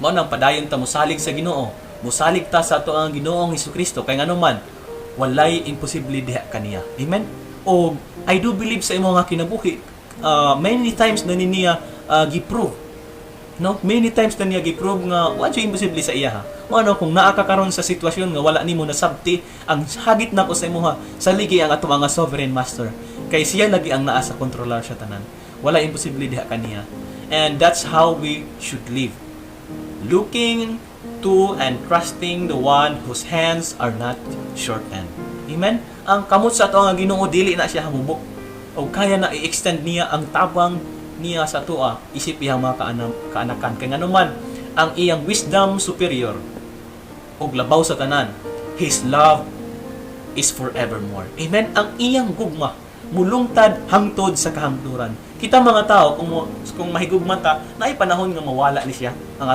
Mao nang padayon ta mosalig sa Ginoo. Mosalig ta sa ato ang Ginoong Hesukristo kay ngano man, walay imposible diha kaniya. Amen. O I do believe sa imo nga kinabuhi, many times na ni niya gi-prove, no? Many times na niya gi-prove nga wa jud imposible sa iya ha. Mao no, kung naa ka karon sa sitwasyon nga wala nimo nasabti, ang hagit nako sa imoha, saligi ang ato nga sovereign master. Kay siya lagi ang naa sa kontrolar sa tanan. Wala imposible diha kaniya. And that's how we should live. Looking to and trusting the one whose hands are not shortened. Amen? Ang kamot sa ato nga Ginoo, dili na siya hamubok. O kaya na i-extend niya ang tabang niya sa atoa isip iyang mga kaanakan. Kay ngano man, ang iyang wisdom superior ug labaw sa tanan, His love is forevermore. Amen? Ang iyang gugma mulungtad hangtod sa kahangturan. Kita mga tao, kung mahigugma ta, naay panahon nga mawala ni siya ang